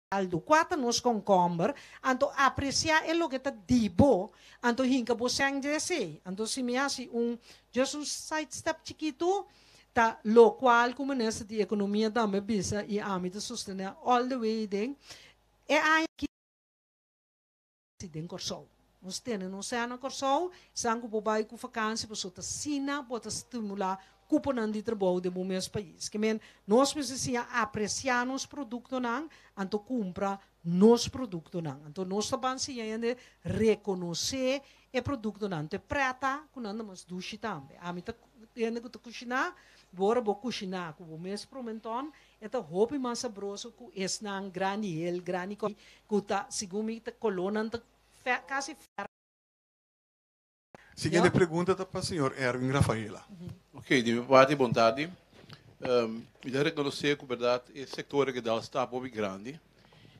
Aldo, Kua ta nos konkomber? Anto apresiá e loke ta di bo, anto hinka bo sèn dje esei. Anto si mi hasi un just un side step chikitu, ta lokual ku Minister di Ekonomia tambe bisa i ami ta sostené all the way den e aña aki. Den Kòrsou. Nos tene nos sèn na Kòrsou, esnan ku por bai ku fakansi pasobra ta asina bo ta stimulá kuponan di trabou den bo mes pais. Ke men nos mester siña apresiá nos produktonan anto kumpra nos produktonan. Anto nos ta ban siña hende rekonosé e produktonan. Anto e prèta ku nan ta mas dushi tambe. Ami ta hende ku ta kushiná, bo ora bo kushiná ku bo mes promentòn E ta hopi mas sabroso ku esnan grandi hel grandi kòfi ku ta segun mi ta kolónan ta kasi fèrf. Siguiente pregunta ta pa señor Erwin Rafaela. Ok, di mi parti bon tardi. Mi ta rekonosé ku bèrdat e sektor di Gedal sta hopi grandi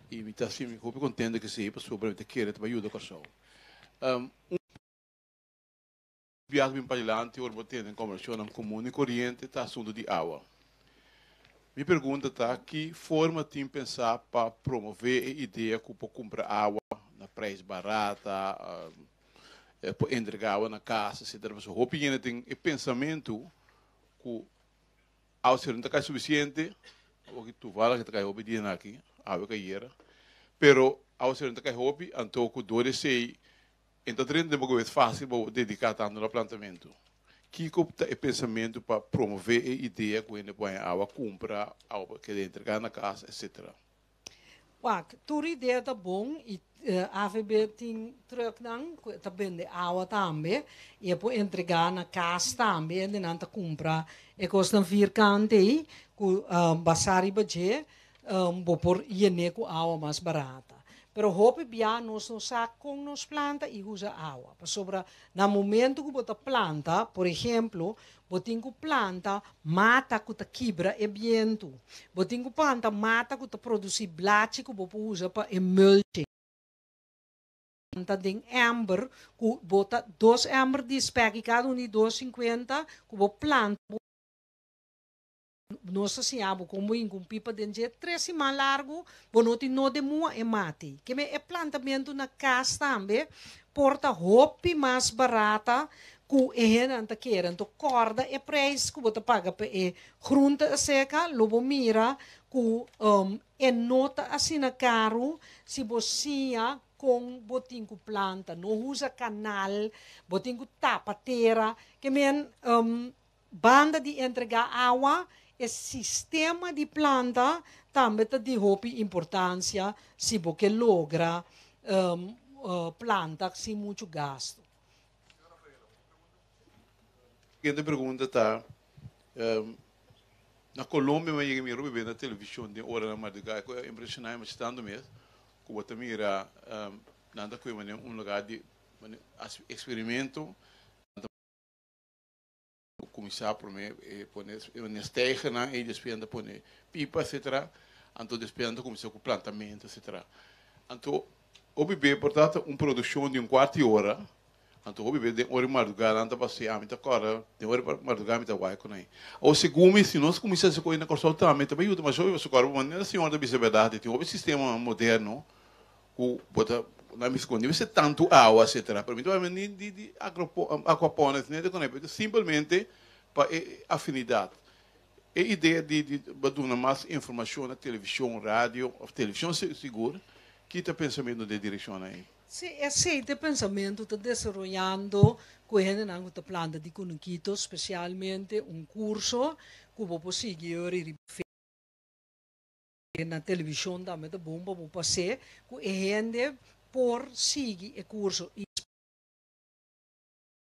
i mi ta sinti hopi kontento ku esei pasobra mi ta kere ta bai yuda Kòrsou. Un Biaha bin padilanti ora bo tene kombershonnan komun i koriente ta asuntu di awa. Mi pregunta ta ki forma tin pensá pa promové e idea ku por kumpra awa na preis barata, por entrega awa na kas, etcetera. Pasobra hopi hende tin e pensamentu ku awa si no ta kai sufisiente, awor ki toevallig ta kai hopi dianan aki, awe kayera, pero awa si no ta kai hopi anto ku dor esei E ta drenta den bo kabes fásil pa bo dediká tantu na plantamentu. Kiko ta e pensamentu pa promové e idea ku hende por haña awa, kumpra awa pa keda entregá na kas, etcetera? Wak, tur idea ta bon i AVB tin trùknan ku ta bende awa tambe i e por entregá na kas tambe. Hendenan ta kumpra e kosnan vierkante ei ku basá riba dje Bo por yen'é ku awa mas barata. Pero hopi bia nos no sa kon nos planta i usa awa. Pasobra na momentu ku bo ta planta, por ehemplo, bo tin ku planta mata ku ta kibra e bientu. Bo tin ku planta mata ku ta produsí blachi ku bo por usa pa e mulching. Planta den ember ku bo ta dos ember di spèki kada un di dos sinkuenta ku bo planta bo. Nos ta siña bo kon bo hinka un pipa den dje tres siman largu, bo no tin no den mua e mati. Keme e plantamentu na kas tambe por ta hopi mas barata ku e hendenan ta kere. Anto kòrda e preis ku bo ta paga pa e grunte aseka, lo bo mira ku e no ta asina karu si bo siña kon bo tin ku planta. No usa kanal, bo tin ku tapa tera. Kemen Banda di entregá awa, e sistema di planta tambe ta di hopi importansia si bo ke logra planta sin muchu gastu. Siguiente pregunta ta, Na Colombia mi a yega mira hopi bes na television den oranan madrugá, ku a impresioná mi masha tantu mes, ku bo ta mira nan ta kohe manera un lugar di hasi eksperimento, nan ta Kuminsá promé e pone e steigernan ei despues nan ta pone pipa etcetera anto despues nan ta kuminsá ku plantamentu etcetera anto hopi be por ta un produkshon di un kuart di ora anto hopi be den ora di mardugá nan ta pas'é ami ta kòrda den ora di mardugá mi ta wak ku nan awor segun mi si nos kuminsá hasi kos na Kòrsou tambe ta bai yuda masha hopi pasobra kòrda manera señor ta bisa bèrdat tin hopi sistema moderno Ku bo ta na mi skon debe ser tantu awa etcetera pero mi ta papia ni di di aquaponics ni de kone pero simplemente pa e afinidad e idea di di bo duna mas informacion na television radio of television sigur ki ta pensamiento den direccion ei. Si esei ta e pensamentu ta desaroyando ku e hendenan ku ta planta di kunukito spesialmente un kurso ku bo por sigui yori riba Na televishon tambe ta bon pa bo pas'é ku e hende por sigui e kurso i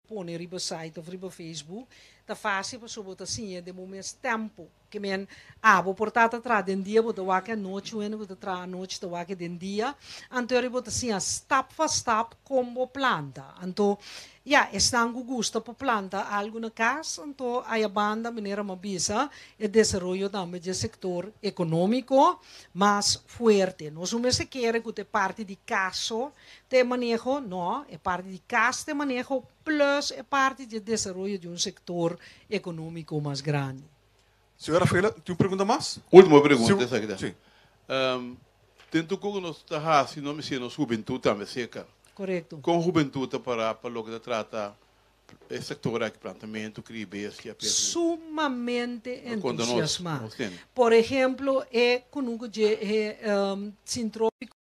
pone riba site òf riba Facebook. Ta fásil pasobra bo ta siña den bo mes tempu. Ke men abo por ta ta traha den dia, bo ta wak e anochi, un hende ku ta traha anochi ta wak e den dia. Anto eri bo ta siña stap pa stap kon bo planta. Anto Ya, esnan ku gusta pa planta algu na kas, anto aya banda manera mi a bisa, e desaroyo tambe dje sektor ekonómiko mas fuerte. Nos no mester kere ku ta e parti di kas so ta e maneho, no, e parti di kas ta e maneho plus e parti dje desaroyo di un sektor ekonómiko mas grandi. Señor Rafaela, tin un pregunta mas? Ultimo pregunta esaki ta. Si. Den tur ku nos ta hasi, nos mester nos hubentut tambe serka. Korekto. Kon hubentut ta pará pa loke ta trata e sektor aki, plantamentu, kria bestia, pesca? Sumamente Konta nos, entusiasmá. nos tende. Por ehemplo, e kunuku dje e Sintrópiko.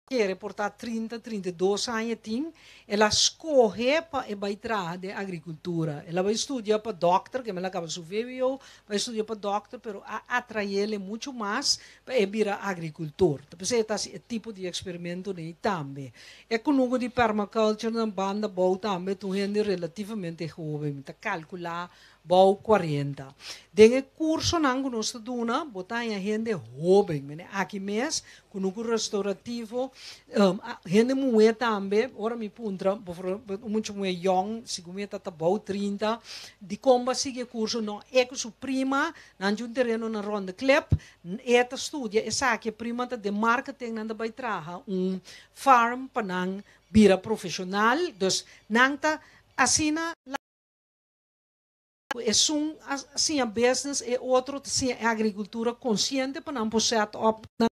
Kere por ta 30, 32 aña tin, el a skohe pa e bai traha den agrikultura. El a bai studia pa dòkter, ke mel a kaba su vwo, bai studia pa dòkter, pero a atraele muchu mas pa e bira agrikultor. Ta p'esei e ta hasi e tipo di eksperimentonan ei tambe. E kunuku di permaculture na banda bou tambe ta un hende relativamente hoben, mi ta kalkulá Bou 40. Den e kursonan ku nos ta duna, bo ta haña hende hóben. Mene aki mes, kunuku restaurativo, hende muhé tambe. Ora mi puntra, un mucha muhé yòn, segun mi e ta ta bou 30, dikon bo a sigui e kurso? No, e ku su prima, nan tin un tereno na Ronde Klip, e ta studia esaki, e prima ta den marketing, nan ta bai traha un farm pa nan bira profeshonal. Dus nan ta asina. Esun a siña business, e otro ta siña e agricultura consciente pa nan por set up nan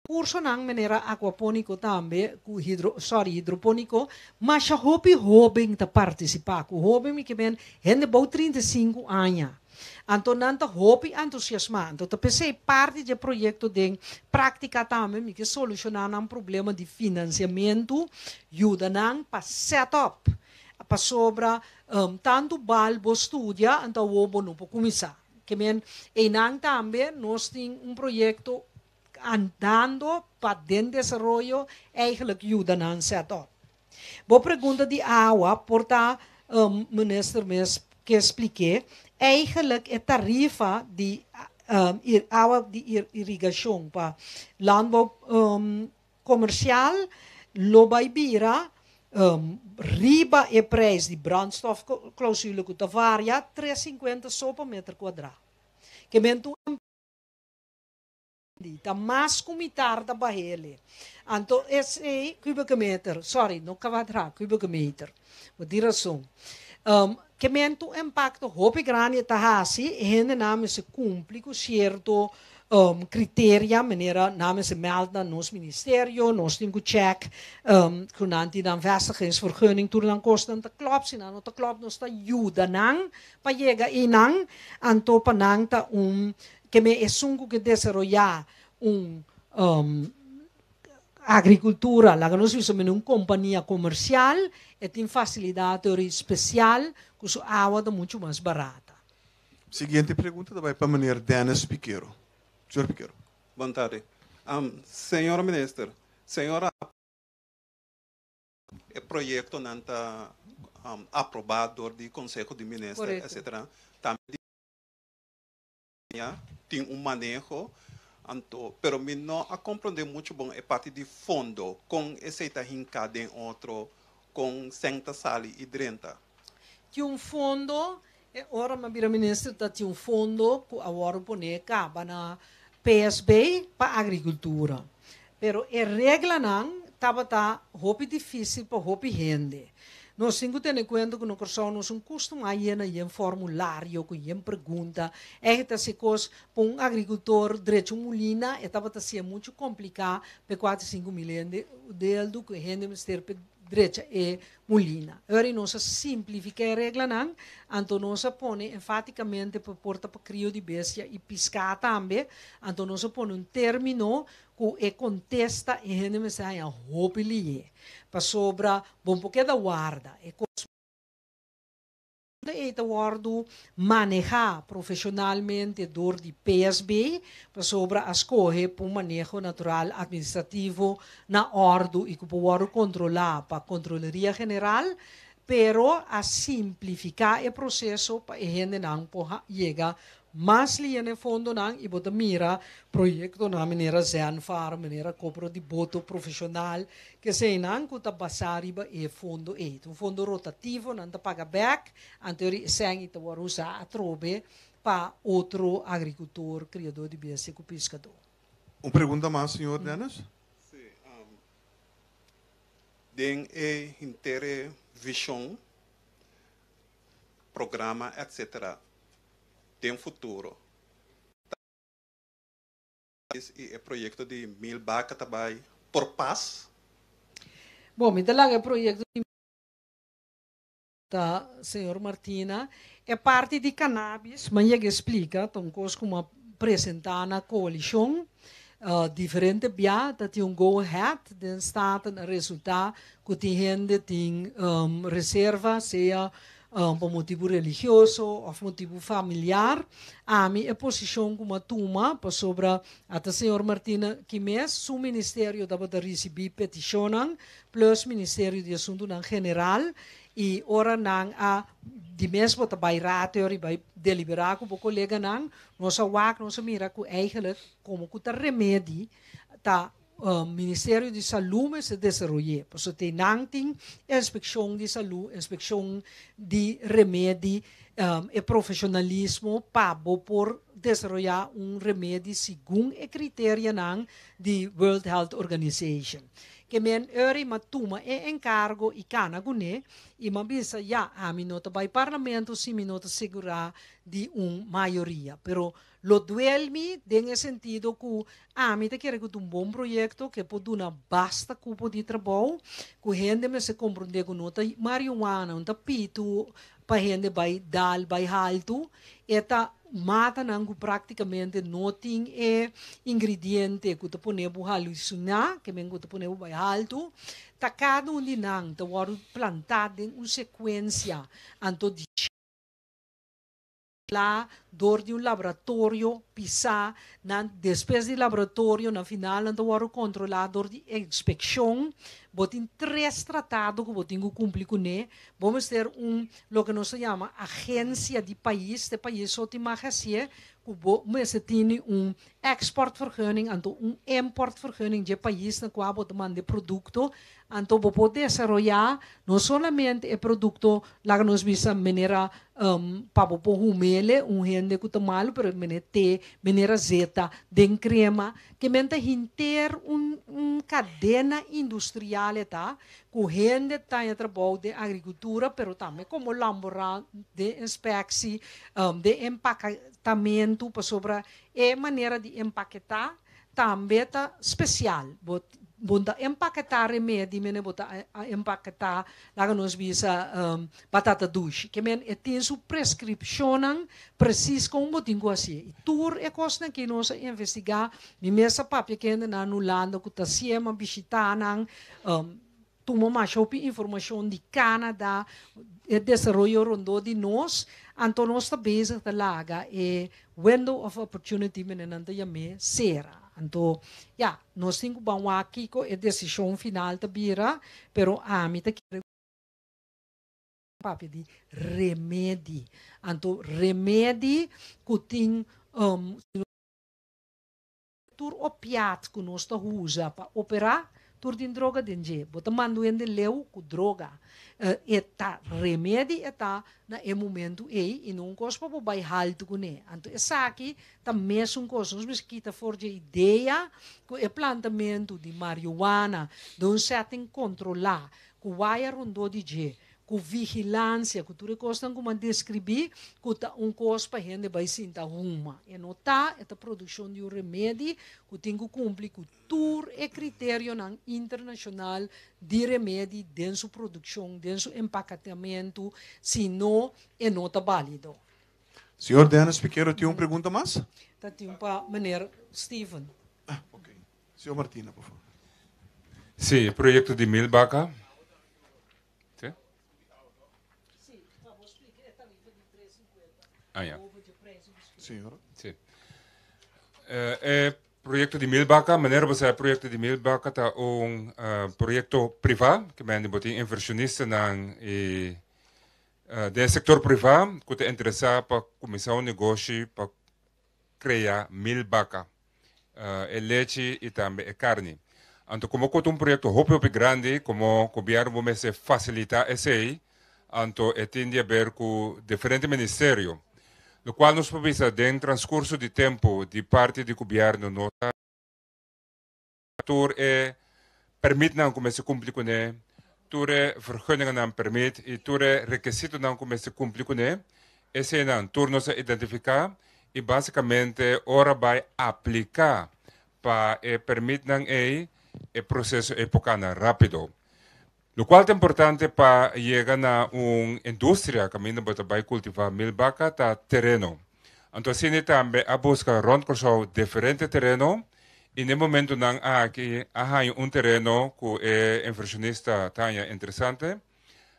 cursonan manera aquaponico tambe cu hidro, sorry, hidroponico. Masha hopi hoben ta participa. Cu hoben mi ke men hende bou 35 aña. Anto nan ta hopi entusiasma. Anto ta pesey parti dje proyecto den practica tambe mi ke soluciona nan problema di financiamento, yuda nan pa set up. Pasobra tantu bal bo studia, anto awor bo no por kuminsá. Ke men einan tambe nos tin un proyekto andando pa den desaroyo eigenlijk yuda nan set up. Bo pregunta di awa por ta minister mes ke splik'é. Eigenlijk e tarifa di awa di irigashon pa landbouw Komersial lo bai bira riba e prijs di brandstofclausule ku ta varia 3,50 so pa meter kuadrá. Ke men tur di ta mas ku mitar ta bahele. Anto esei kubieke meter, sorry, no kuadrá, kubieke meter. Bo tin rason. Ke men tur impakto hopi grandi e ta hasi, e hendenan mester kumpli ku sierto kriteria, manera nan mester meld na nos ministerio, nos tin ku chèk ku nan tin nan vestigingsvergunning, tur nan kosnan ta klòp, si nan no ta klòp nos ta yuda nan pa yega einan, anto pa nan ta un ke men esun ku ke desaroyá un Agrikultura, laga nos bisa mene un kompania komersial, e tin fasilidat ori spesial ku su awa ta muchu mas barata. Siguiente pregunta ta bai pa meneer Dennis Piquero. Señor Piquero. Bon tardi. Señor Minister, señor a e proyectonan ta aproba dor di Conseho di Minister, etcetera. Tambe tin un maneho, anto, pero mi no a comprende mucho bon e parti di fondo, con esey ta hinca den otro, con sèn ta sali y drenta. Tin un fondo, e ora mi a bira minister ta tin un fondo cu a wordo pone caba na PSB pa agricultura, pero e reglanan tabata hopi dificil pa hopi hende. Nos tin ku tene kuenta ku na Kòrsou nos un kustumá yena yen formulario ku yen pregunta. Ègt ta si kos pa un agrikultor drecha un mulina e tabata siña muchu kompliká pa e kuater 5000 hende deldu ku e hende mester pa drecha e mulina. Ora nos a simplifiká e reglanan, anto nos a pone enfátikamente pa por ta pa krio di bestia i piská tambe, anto nos a pone un término Ku e kontesta e hende mester haña hopi lié, pasobra bo por keda warda. E kos ei ta wòrdu manehá profeshonalmente dor di PSB, pasobra a skohe pa un maneho natural atministrativo na òrdu i ku por wòrdu kontrolá pa Kontroleria General, pero a simplifiká e proseso pa e hendenan por yega Mas lia na e fondonan i bo ta mira proyektonan manera Zenfar, manera kopro di boto profeshonal, keseinan ku ta basá riba e fondo ei. Ta un fondo rotativo, nan ta paga bèk, anto e sèn ei ta wòrdu usá atrobe pa otro agrikultor, kriadó di bestia ku piskadó. Un pregunta mas, señor Dennis? Sí, den e henter e vishon programa etc. Den futuro. I e proyekto di 1000 baka ta bai por pas? Bon, mi ta laga e proyekto di ta señor Martina. E parti di cannabis, mi a yega splika, ta un kos ku mi a presentá na koalishon diferente bia, ta tin un go ahead den Staten, a resultá ku tin hende tin reserva, sea pa motibu religioso òf motibu familiar. Ami e posishon ku mi a tuma, pasobra ata señor Martina ki mes su ministerio tabata risibí petishonnan, plus Ministerio di Asuntunan General, i ora nan a di mes bo ta bai raad i bai deliberá ku bo koleganan, nos a wak, nos a mira ku eigenlijk komo ku ta remedi, ta Ministerio di Salú mester desaroy'é. Pasobra te nan tin inspekshon di salú, inspekshon di remedi, e profeshonalismo pa bo por desaroyá un remedi segun e kriterianan di World Health Organization. Ke men ora i m'a tuma e enkargo i kana kuné i m'a bisa ya, ami no ta bai parlamento si mi no ta segurá di un mayoria. Pero Lo duel mi den e sentido ku ami ta kere ku ta un bon proyekto ku e por duna basta kupo di trabou, ku hende mester komprondé ku no ta marihuana, no ta pitu pa hende bai dal bai haltu, e ta matanan ku praktikamente no tin e ingrediente ku ta pone bo halusiná, ke men ku ta pone bo bai haltu, ta kada un di nan ta wòrdu plantá den un sekuensia anto di. Kla dor di un laboratorio pisá nan despues di laboratorio na final nan ta wòrdu kontrolá dor di inspekshon. Bo tin tres tratado ku bo tin ku kumpli kuné. Bo mester un loke nos ta yama agensia di pais, te pais so tin mag hasié ku bo mester tini un exportvergunning anto un importvergunning dje pais na kua bo ta manda e produkto. Anto bo por desaroyá no solamente e produkto laga nos bisa manera pa bo por humele un hende ku ta malu pero mene te manera zeta den krema ke men ta hinter un un kadena industrial e ta ku hende ta haña trabou den agrikultura pero tambe komo lamborant den inspeksi den empaketamentu pasobra e manera di empaketá tambe ta spesial. Bo bo ta empaketá remedi mene bo ta empaketá laga nos bisa batata dushi. Ke men e tin su preskripshonnan presis kon bo tin ku hasié. I tur e kosnan aki nos a investigá. Mi mes a papia kendenan na Hulanda ku ta siema bishitá nan. Tuma masha hopi informashon di Canada, e desaroyo rondó di nos, anto nos ta bezig ta laga e window of opportunity mene nan ta yam'é sera. Anto, ya, nos tin ku ban wak kiko e desishon final ta bira, pero ami ta kere papia di remedi. Anto remedi ku tin Tur opiat ku nos ta usa pa operá, tur tin droga den dje. Bo ta manda un hende leu ku droga. E ta remedi e ta na e momentu ei i no un kos pa bo bai haltu kuné. Anto esaki ta mesun kos. Nos mester kita for dje idea ku e plantamentu di marihuana den un setting kontrolá, ku waya rondó di dje, ku vigilansia, ku tur e kosnan ku mi a deskribí, ku ta un kos pa hende bai sinta huma. E no ta, e ta produkshon di un remedi ku tin ku kumpli ku tur e kriterionan internashonal di remedi den su produkshon, den su empakatamentu, si no e no ta bálido. Señor Dennis Piquero tin un pregunta mas? Ta tin pa meneer Steven. Ah, ok. Señor Martina, por favor. Sí, e proyekto di Milbaka. Sí? Ah, ja. Señora. Sí. Eh, e proyecto di Milbaka, manera bo sa, e proyecto di Milbaka ta un eh, proyecto privá, ke men bo tin inversionistanan i eh, den sector privá ku ta interesá pa kuminsá un negoshi pa krea Milbaka. e lechi y tambe e carni. Anto como cu ta un proyecto hopi hopi grandi, como gobierno bo mester facilita esey, anto e tin di haber cu diferente ministerio. Locual nos por bisa den transcurso di tempo di parti di gobierno no ta tur e permitnan cu mester cumpli cune, tur e vergunningennan permit y tur e requisitonan cu mester cumpli cune, eseynan tur nos a identifica y basicamente ora bay aplica. pa e permitnan ei e proseso ei por kana rápido. Lokual ta importante pa yega na un industria kaminda bo ta bai kultivá milbaka ta tereno. Anto asina tambe a buska rònt Kòrsou diferente tereno i na e momentunan aki a haña un tereno ku e invershonista ta haña interesante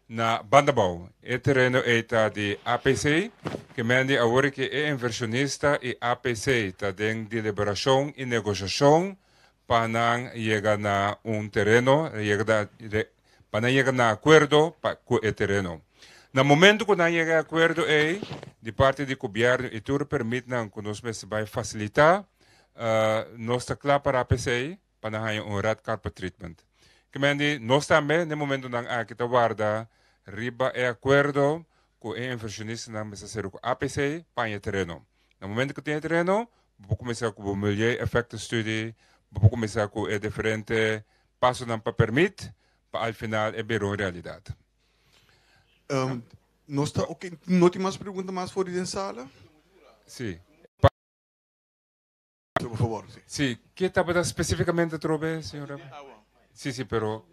na Bandabou. E tereno ei ta di APC, ke mende awor ke e invershonista i APC ta den deliberashon i negoshashon pa nan yega na un tereno, yega pa nan yega na akuerdo pa ku e tereno. Na momento ku nan yega e akuerdo ei, di parti di gobièrnu i tur permitnan ku nos mester bai fasilitá, nos ta kla pará p'esei pa nan haña un red carpet treatment. Ke men di nos tambe na e momentonan aki ta warda riba e akuerdo ku e invershonistanan mester sera ku APC pa haña e tereno. Na momento ku tin e tereno, bo por kuminsá ku bo milieu-effectenstudie, bo por kuminsá ku e diferente pasonan pa permit pa al final e bira un realidat. Nos ta oke. No tin mas pregunta mas for di den sala? Si. Por favor, si. Si, ke tabata spesifikamente atrobe, señor Rafa? Si, si, pero.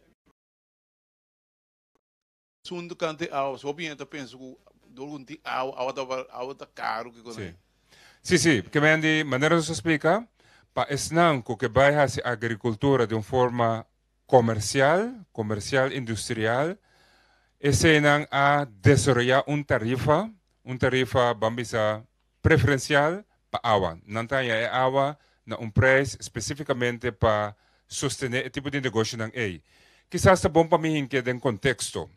Asuntu kante awa, so hopi hende ta pensa ku dor ku no tin awa, awa ta awa ta karu kiko Si. Si, si, ke men di manera nos a splika, pa esnan ku ke bai hasi agrikultura di un forma komersial, komersial industrial, eseinan a desaroyá un tarifa, un tarifa ban bisa preferensial pa awa. Nan ta haña e awa na un prijs spesifikamente pa sostené e tipo di negoshinan ei. Kisas ta bon pa mi hink'é den konteksto.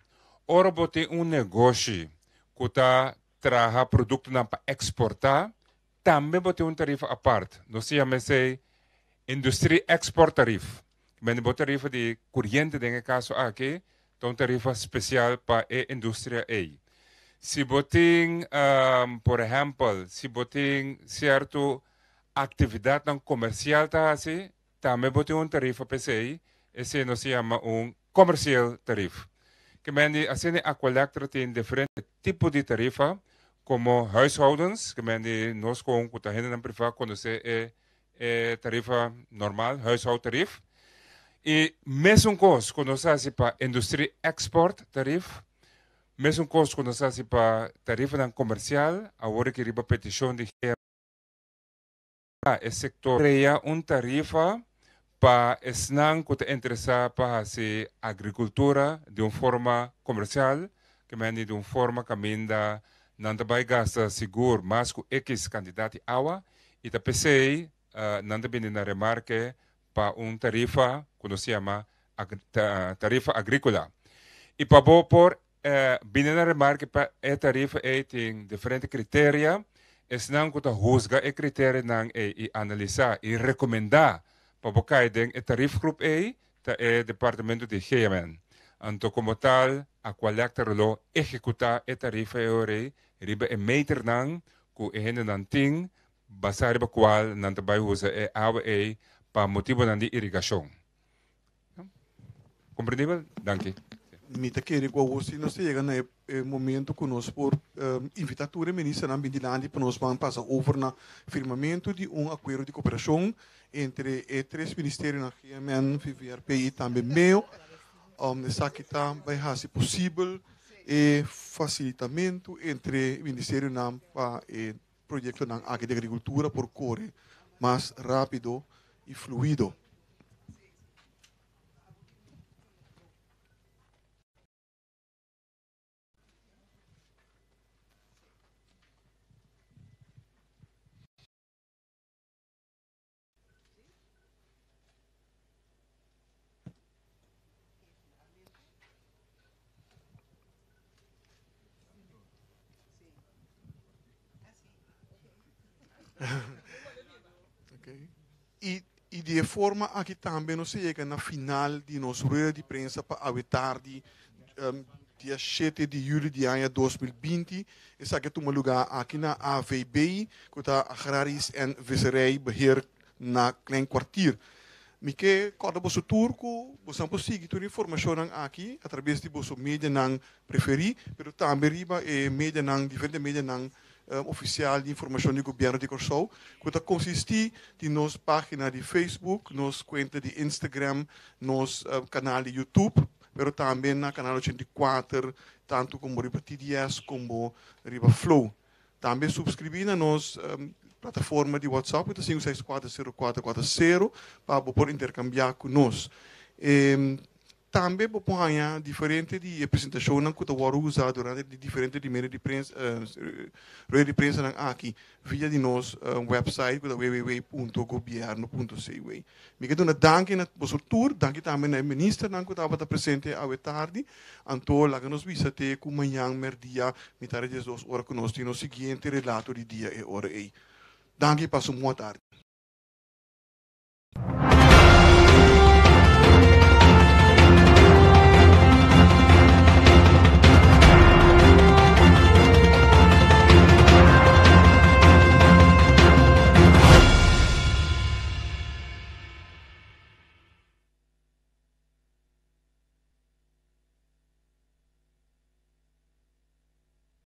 Ora bo tin un negoshi ku ta traha produktonan pa eksportá, tambe bo tin un tarifa apart. Nos ta yama esei Industrie Exporttarief. Mende bo tarifa di kuriente den e kaso aki ta un tarifa spesial pa e industria ei. Si bo tin, por ehèmpel, si bo tin sierto aktividatnan komersial ta hasi, tambe bo tin un tarifa pa esei, esei nos ta yama un commercieel tarief. Ke men di asina Aqualectra tin diferente tipo di tarifa, komo huishoudens, ke men di nos kon ku ta hendenan privá konosé e e tarifa normal, huishoudtarief. I mesun kos ku nos hasi pa industrie export tarief, mesun kos ku nos hasi pa tarifanan komersial, awor aki riba petishon di GMA e sektor krea un tarifa pa esnan ku ta interesá pa hasi agrikultura di un forma komersial, ke mende di un forma kaminda nan ta bai gasta sigur mas ku ekis kantidat di awa i ta p'esei nan ta bini na remarke pa un tarifa ku nos yama tarifa agríkola. I pa bo por bini na remarke pa e tarifa ei tin diferente kriteria, esnan ku ta husga e kriterianan ei i analisá i rekomendá pa bo kai den e tariefgroep ei ta e departamento di GMN. Anto komo tal Aqualectra lo ehekutá e tarifa ei ora ei riba e meternan ku e hendenan tin basá riba kual nan ta bai usa e awa ei pa motibonan di irigashon. Komprendibel? Danki. Mi ta kere ku awor si nos ta yega na e momento ku nos por invitá tur e ministernan bin dilanti pa nos ban pasa over na firmamentu di un akuerdo di koperashon entre e tres ministerionan GMN, VVRP i tambe meo. Esaki ta bai hasi posibel e fasilitamentu entre ministerionan pa e proyektonan aki di agrikultura por kore mas rápido i fluido. I i di e forma aki tambe nos a yega na final di nos rueda di prensa pa awe tardi dia shete di juli di aña 2020. Esaki a tuma lugá aki na AVB, ku ta Agrarisch en Visserij Beheer na Klein Kwartier. Mi ke kòrda boso tur ku boso por sigui tur e informashonnan aki atrabes di boso medianan preferí, pero tambe riba e medianan, diferente medianan. ofisial di informashon di gobièrnu di Kòrsou, ku ta konsistí di nos página di Facebook, nos kuenta di Instagram, nos kanal di YouTube, pero tambe na kanal 84, tantu komo riba TDS komo riba Flow. Tambe suskribí na nos plataforma di WhatsApp, ku ta 5640440, pa bo por interkambiá ku nos. Tambe bo por haña diferente di e presentashonnan ku ta wòrdu usá durante di diferente di medio di prensa, rueda di prensanan aki via di nos website ku ta www.gobierno.cw. Mi ke duna danki na boso tur, danki tambe na e ministernan ku tabata presente awe tardi. Anto laga nos bisa te ku mañan mèrdia mitad di 12 ora ku nos tin nos siguiente relato di dia e ora ei. Danki, pasa un bon tardi.